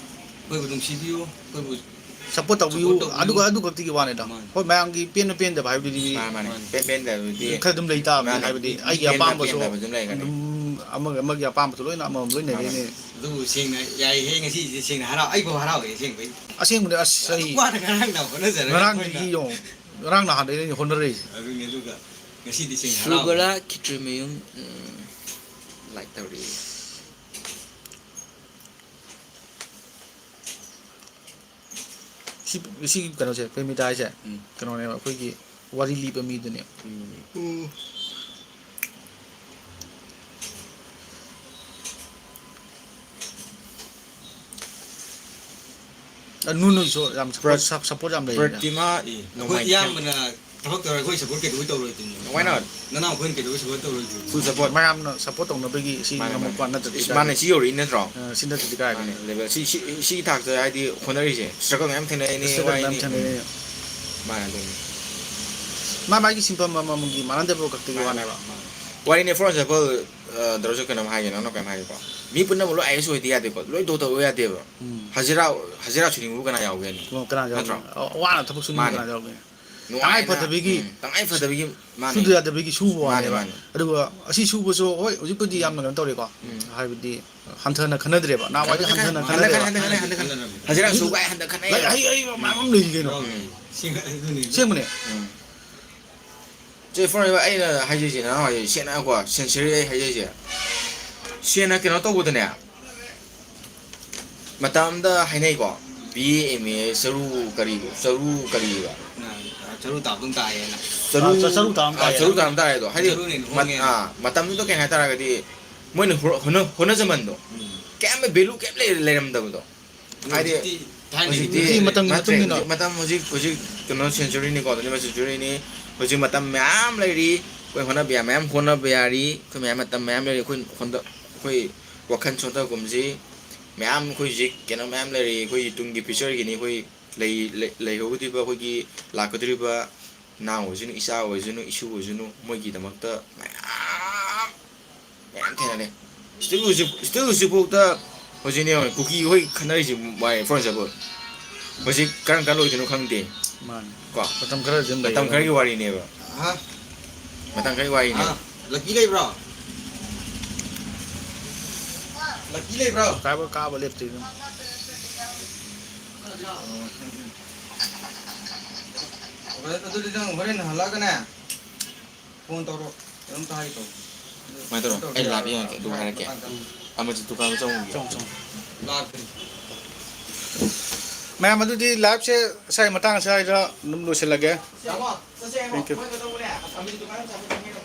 ꯑꯩꯈꯣꯏꯕꯨ ꯅꯨꯡꯁꯤꯕꯤꯌꯨ, ꯑꯩꯈꯣꯏꯕꯨ support ꯇꯧꯕꯤꯌꯨ, support ꯇꯧꯕꯤꯌꯨ꯫ ꯑꯗꯨꯒ ꯑꯗꯨ ꯈꯛꯇꯒꯤ ꯋꯥꯅꯤꯗ꯫ ꯃꯥꯅꯤ꯫ ꯍꯣꯏ, ꯃꯌꯥꯝꯒꯤ ꯄꯦꯟꯅ ꯄꯦꯟꯗꯕ ꯍꯥꯏꯕꯗꯨꯗꯤ ꯃꯥꯅꯤ, ꯃꯥꯅꯤ꯫ ꯃꯥꯅꯤ꯫ ꯄꯦꯟ ꯄꯦꯟꯗꯕꯗꯨꯗꯤ ꯈꯔ ꯑꯗꯨꯝ ꯂꯩ ꯇꯥꯕꯅꯤ꯫ ꯃꯥꯅꯤ꯫ ꯍꯥꯏꯕꯗꯤ ꯃꯤ ꯑꯩꯒꯤ ꯄꯦꯟꯕ ꯑꯄꯥꯝꯕꯁꯨ ꯄꯦꯟꯗꯕꯁꯨ ꯂꯩꯒꯅꯤ꯫ ꯑꯗꯨꯝ ꯑꯃꯒ ꯑꯃꯒꯤ ꯑꯄꯥꯝꯕꯁꯨ ꯂꯣꯏꯅ ꯑꯃꯃꯝ ꯂꯣꯏ ꯃꯥꯅꯤ, ꯂꯩꯅꯔꯤꯅꯦ꯫ ꯃꯥꯅꯤ꯫ ꯑꯗꯨꯕꯨ ꯁꯦꯡꯅ ꯌꯥꯏꯍꯦ, ꯉꯁꯤꯁꯦ ꯁꯦꯡꯅ ꯍꯔꯥꯎ-, ꯑꯩꯕꯨ ꯍꯔꯥꯎꯋꯦ ꯑꯁꯦꯡꯕꯩ꯫ ꯑꯁꯦꯡꯕꯅꯦ, ꯑꯁ, ꯑꯩ ꯋꯥꯅ ꯉꯔꯥꯡꯅ ꯍꯣꯠꯅꯖꯔꯒ ꯉꯔꯥꯡꯗꯒꯤ ꯑꯩꯈꯣꯏꯅ ꯌꯦꯡꯉꯣ, ꯉꯔꯥꯡ ꯅꯍꯥꯟꯗꯒꯤ ꯑꯩꯅ ꯍꯣꯠꯅꯔꯛꯏꯁꯦ꯫ ꯑꯗꯨꯅꯤ, ꯑꯗꯨꯒ ꯉꯁꯤꯗꯤ ꯁꯦꯡꯅ ꯍꯔꯥꯎ꯫ ꯁꯨꯕꯂꯥ ꯈꯤꯇ꯭ꯔꯤꯃꯌꯨꯝ, ꯎꯝ, like ꯇꯧꯔꯤ꯫ ꯁꯤ, ꯁꯤꯒꯤ ꯀꯩꯅꯣꯁꯦ, ꯄ꯭ꯔꯦꯃꯤꯇꯥ ꯍꯥꯏꯁꯦ, ꯎꯝ꯫ ꯀꯩꯅꯣꯅꯦꯕ, ꯑꯩꯈꯣꯏꯒꯤ ꯋꯥꯔꯤ ꯂꯤꯕ ꯃꯤꯗꯨꯅꯦ꯫ ꯎꯝ꯫ ꯎꯝ꯫ ꯑ, ꯅꯨ ꯅꯨꯁꯨ ꯌꯥꯝ support, ꯄ꯭ꯔ-, sup-, support ꯌꯥꯝ ꯂꯩꯌꯦꯅ꯫ ꯄ꯭ꯔꯇꯤꯃꯥ ꯑꯦ, ꯑꯩꯈꯣꯏ ꯅꯣꯡꯃꯥꯏꯊꯦꯝ꯫ ꯏꯌꯥꯝꯕꯅ ꯊꯕꯛ ꯇꯧꯔ ꯑꯩꯈꯣꯏ support ꯀꯩꯗꯧꯕꯩ ꯇꯧꯔꯣꯏꯗꯣꯏꯅꯣ? Why not? ꯅꯅꯥꯎ ꯑꯩꯈꯣꯏꯅ ꯀꯩꯗꯧꯕꯩ support ꯇꯧꯔꯣꯏꯗꯣꯏꯅꯣ? Full support꯫ ꯃꯌꯥꯝꯅ support ꯇꯧꯅꯕꯒꯤ ꯁꯤ ꯃꯥꯅꯦ, ꯉꯝꯃꯛꯄ ꯃꯥꯅꯦ꯫ ꯅꯠꯇ꯭ꯔꯗꯤ ꯏꯁ, ꯃꯥꯅ ꯀꯥꯏꯗꯩ? ꯁꯤ ꯌꯧꯔꯛꯏ ꯅꯠꯇ꯭ꯔꯣ? ꯑ, ꯁꯤ ꯅꯠꯇ꯭ꯔꯗꯤ ꯀꯥꯏꯗꯩ? ꯃꯥꯅꯦ, level꯫ ꯁꯤ, ꯁꯤ, ꯁꯤꯒꯤ ꯊꯥꯛꯇ ꯍꯥꯏꯗꯤ ꯍꯣꯠꯅꯔꯤꯁꯦ, struggle ꯃꯌꯥꯝ ꯊꯦꯡꯅꯔꯤꯅꯤ, struggle ꯃꯌꯥꯝ ꯋꯥꯏꯅꯤ꯫ ꯊꯦꯡꯅꯔꯤꯅꯤ꯫ ꯃꯥꯅꯦ, ꯑꯗꯨꯅꯤ꯫ ꯃꯥ ꯃꯥꯒꯤ ꯁꯤꯟꯐꯝ ꯑꯃꯃꯝꯒꯤ ꯃꯥꯟꯅꯗꯕ ꯈꯛꯇꯒꯤ ꯃꯥꯅꯦ, ꯋꯥꯅꯦꯕ꯫ ꯃꯥꯅꯦ꯫ ꯋꯥꯔꯤꯅꯦ, for example, ꯑ, ꯗꯥ ꯔꯣꯁꯟ ꯀꯩꯅꯣꯝ ꯍꯥꯏꯒꯦ, ꯅꯪꯅ ꯀꯩꯅꯣꯝ ꯍꯥꯏꯒꯦꯀꯣ꯫ ꯃꯤ ꯄꯨꯝꯅꯃꯛ ꯂꯣꯏ IAS ꯑꯣꯏꯗ ꯌꯥꯗꯦꯀꯣ, ꯂꯣꯏ doctor ꯑꯣꯏꯕ ꯌꯥꯗꯦꯕ꯫ ꯎꯝ꯫ ꯍꯖꯤꯔꯥ, ꯍꯖꯤꯔꯥ ꯁꯨꯅꯤꯡꯕ ꯀꯅꯥ ꯌꯥꯎꯒꯦꯅꯦ? ꯑꯣ, ꯀꯅꯥ ꯅꯠꯇ꯭ꯔꯣ? ꯌꯥꯎꯒꯦ? ꯑꯣ, ꯋꯥꯅ ꯊꯕꯛ ꯁꯨꯅꯤꯡꯕ ꯃꯥꯅꯦ꯫ ꯀꯅꯥ ꯌꯥꯎꯒꯦ? ꯅꯨꯡꯉꯥꯏꯅ, ꯇꯉꯥꯏ ꯐꯗꯕꯒꯤ ꯎꯝ, ꯇꯉꯥꯏ ꯐꯗꯕꯒꯤ, ꯃꯥꯅꯦ꯫ ꯁꯨꯗ ꯌꯥꯗꯕꯒꯤ ꯁꯨꯕ ꯃꯥꯅꯦ, ꯋꯥꯅꯦꯕ꯫ ꯃꯥꯅꯦ꯫ ꯑꯗꯨꯒ ꯑꯁꯤ ꯁꯨꯕꯁꯨ, ꯍꯣꯏ, ꯍꯧꯖꯤꯛꯄꯨꯗꯤ ꯌꯥꯝꯅ ꯀꯩꯅꯣ ꯇꯧꯔꯦꯀꯣ꯫ ꯎꯝ꯫ ꯍꯥꯏꯕꯗꯤ ꯍꯟꯊꯅ ꯈꯟꯅꯗ꯭ꯔꯦꯕ꯫ ꯅꯍꯥꯟꯋꯥꯏꯗꯤ ꯍꯟꯊꯅ ꯍꯟꯊꯅ ꯈꯟꯅꯗ꯭ꯔꯦꯕ꯫ ꯈꯟꯅꯗ꯭ꯔꯦ, ꯍꯟꯊꯅ ꯈꯟꯅꯗ꯭ꯔꯦ꯫ ꯍꯖꯤꯔꯥ ꯁꯨꯕ ꯀꯥꯏ ꯍꯟꯊ ꯈꯟꯅꯩ꯫ ꯂꯥꯏꯔꯤꯛ ꯍꯩ ꯍꯩꯕ ꯃꯌꯥꯝ ꯑꯃ ꯂꯩꯔꯤ ꯀꯩꯅꯣ꯫ ꯎꯝ꯫ ꯑꯁꯦꯡꯕꯅꯦ꯫ ꯎꯝ꯫ ꯆꯦ, for example, ꯑꯩꯅ ꯍꯥꯏꯖꯩꯁꯦ, ꯅꯅꯥꯎ ꯍꯥꯏꯖꯩ, ꯁꯦꯡꯅꯀꯣ, sincerely ꯑꯩ ꯍꯥꯏꯖꯩꯁꯦ꯫ ꯁꯦꯡꯅ ꯀꯩꯅꯣ ꯇꯧꯕꯗꯅꯦ, ꯃꯇꯝ ꯑꯃꯗ ꯍꯥꯏꯅꯩꯀꯣ, B A, M A, ꯆꯔꯨ ꯀꯔꯤ, ꯆꯔꯨ ꯀꯔꯤꯕ? ꯑ, ꯆꯔꯨ ꯇꯥꯕꯗꯧ ꯇꯥꯏꯌꯦꯅ꯫ ꯆꯔꯨ, ꯑ, ꯆ-, ꯆꯔꯨ ꯇꯥꯕ ꯑ, ꯇꯥꯏꯌꯦꯅ꯫ ꯆꯔꯨ ꯇꯥꯕ ꯇꯥꯏ ꯑꯗꯣ꯫ ꯍꯥꯏꯗꯤ, ꯆꯔꯨꯅ ꯍꯦꯟꯅ ꯃꯠ-, ꯍꯣꯡꯉꯦꯅ꯫ ꯑ, ꯃꯇꯝꯗꯨꯗ ꯀꯩ ꯍꯥꯏꯇꯥꯔꯒꯗꯤ, ꯃꯣꯏꯅ ꯍꯣ-, ꯍꯣꯠꯅ-, ꯍꯣꯠꯅꯖꯃꯟꯗꯣ ꯎꯝ꯫ ꯀꯌꯥꯝ value ꯀꯩꯝ ꯂꯩ-, ꯂꯩꯔꯝꯗꯕꯗꯣ꯫ ꯍꯥꯏꯗꯤ ꯍꯧꯖꯤꯛꯇꯤ ꯊꯥꯏꯅꯒꯤ ꯍꯧꯖꯤꯛꯇꯤ ꯍꯧꯖꯤꯛꯇꯤ ꯃꯇꯝꯒꯤ ꯅꯠꯇ꯭ꯔꯦ, ꯃꯇꯨꯡ ꯏꯟꯅ ꯍꯧꯖꯤꯛ ꯃꯇꯝ, ꯍꯧꯖꯤꯛ, ꯍꯧꯖꯤꯛ ꯀꯩꯅꯣ centuryꯅꯤꯀꯣ, twenty first centuryꯅꯤ꯫ ꯍꯧꯖꯤꯛ ꯃꯇꯝ ꯃꯌꯥꯝ ꯂꯩꯔꯤ, ꯑꯩꯈꯣꯏ ꯍꯣꯠꯅꯕ ꯌꯥ-, ꯃꯌꯥꯝ ꯍꯣꯠꯅꯕ ꯌꯥꯔꯤ, ꯑꯩꯈꯣꯏ ꯃꯌꯥꯝ ꯃꯇꯝ ꯃꯌꯥꯝ ꯂꯩꯔꯤ, ꯑꯩꯈꯣꯏ ꯍꯣꯟꯗ-, ꯑꯩꯈꯣꯏ ꯋꯥꯈꯜ ꯁꯣꯟꯊꯒꯨꯝꯁꯤ꯫ ꯃꯌꯥꯝ ꯑꯩꯈꯣꯏ ꯍꯧꯖꯤꯛ ꯀꯩꯅꯣ ꯃꯌꯥꯝ ꯂꯩꯔꯤ, ꯑꯩꯈꯣꯏꯒꯤ ꯇꯨꯡꯒꯤ futureꯒꯤꯅꯤ, ꯑꯩꯈꯣꯏ ꯂꯩ-, ꯂꯩ-, ꯂꯩꯍꯧꯒꯗꯧꯔꯤꯕ ꯑꯩꯈꯣꯏꯒꯤ ꯂꯥꯛꯀꯗꯧꯔꯤꯕ ꯅꯅꯥꯎ ꯑꯣꯏꯁꯅꯨ, ꯏꯆꯥ ꯑꯣꯏꯁꯅꯨ, ꯏꯁꯨ ꯑꯣꯏꯁꯅꯨ, ꯃꯣꯏꯒꯤꯗꯃꯛꯇ ꯃꯌꯥꯝ ꯃꯌꯥꯝ ꯊꯦꯡꯅꯔꯦ꯫ Still ꯍꯧꯖꯤꯛ, still ꯍꯧꯖꯤꯛꯐꯥꯎꯗ ꯍꯧꯖꯤꯛꯅꯦ ꯌꯦꯡꯉꯣ, ꯀꯨꯀꯤ ꯍꯣꯏ ꯈꯠꯅꯔꯤꯁꯤ ꯃꯥꯏ, for example, ꯍꯧꯖꯤꯛ ꯀꯔꯝ ꯀꯥꯟ ꯂꯣꯏꯗꯣꯏꯅꯣ ꯈꯪꯗꯦ꯫ ꯃꯥꯅꯤ꯫ ꯀꯣ? ꯃꯇꯝ ꯈꯔ ꯑꯗꯨꯝ ꯃꯇꯝ ꯂꯩꯒꯗꯕꯅꯤ꯫ ꯈꯔꯒꯤ ꯋꯥꯔꯤꯅꯦꯕ꯫ ꯍꯥ? ꯃꯇꯝ ꯈꯔꯒꯤ ꯋꯥꯔꯤꯅꯦꯕ꯫ ꯍꯥ? ꯂꯛꯀꯤ ꯂꯩꯕ꯭ꯔꯣ? ꯂꯛꯀꯤ ꯂꯩꯕ꯭ꯔꯣ? Subscriber ꯀꯥꯕ ꯂꯦꯞꯇ꯭ꯔꯤ ꯑꯗꯨꯝ꯫ ꯑꯣ, ꯑꯗꯨꯗꯤ ꯅꯪ ꯍꯣꯔꯦꯟ ꯍꯜꯂꯛꯑꯒꯅꯦ, ꯐꯣꯟ ꯇꯧꯔꯣ, ꯀꯩꯅꯣꯝꯇ ꯍꯥꯏꯒꯦ ꯇꯧꯕ꯫ ꯁꯨꯃꯥꯏꯅ ꯇꯧꯔꯣ, ꯑꯩ ꯂꯥꯛꯄ ꯌꯦꯡꯉꯛꯀꯦ, ꯑꯗꯨꯒ ꯍꯥꯏꯔꯛꯀꯦ꯫ ꯑꯃꯁꯤ ꯗꯨꯀꯥꯟꯗ ꯆꯪꯉꯨꯒꯦ꯫ ꯆꯪꯉꯣ ꯆꯪꯉꯣ꯫ ꯂꯥꯛꯇ꯭ꯔꯤ꯫ ꯃꯌꯥꯝ, ꯑꯗꯨꯗꯤ live ꯁꯦ ꯉꯁꯥꯏ ꯃꯇꯥꯡ ꯑꯁꯤꯗ ꯑꯗꯨꯝ ꯂꯣꯏꯁꯤꯜꯂꯒꯦ꯫ ꯇꯥꯃꯣ, ꯆꯠꯁꯦ ꯍꯥꯏꯕ꯭ꯔꯣ? Thank you. ꯃꯣꯏ ꯀꯩꯗꯧꯕꯅꯦ? ꯑꯃꯁꯤ ꯗꯨꯀꯥꯟ ꯑꯃ ꯆꯪꯉꯦ꯫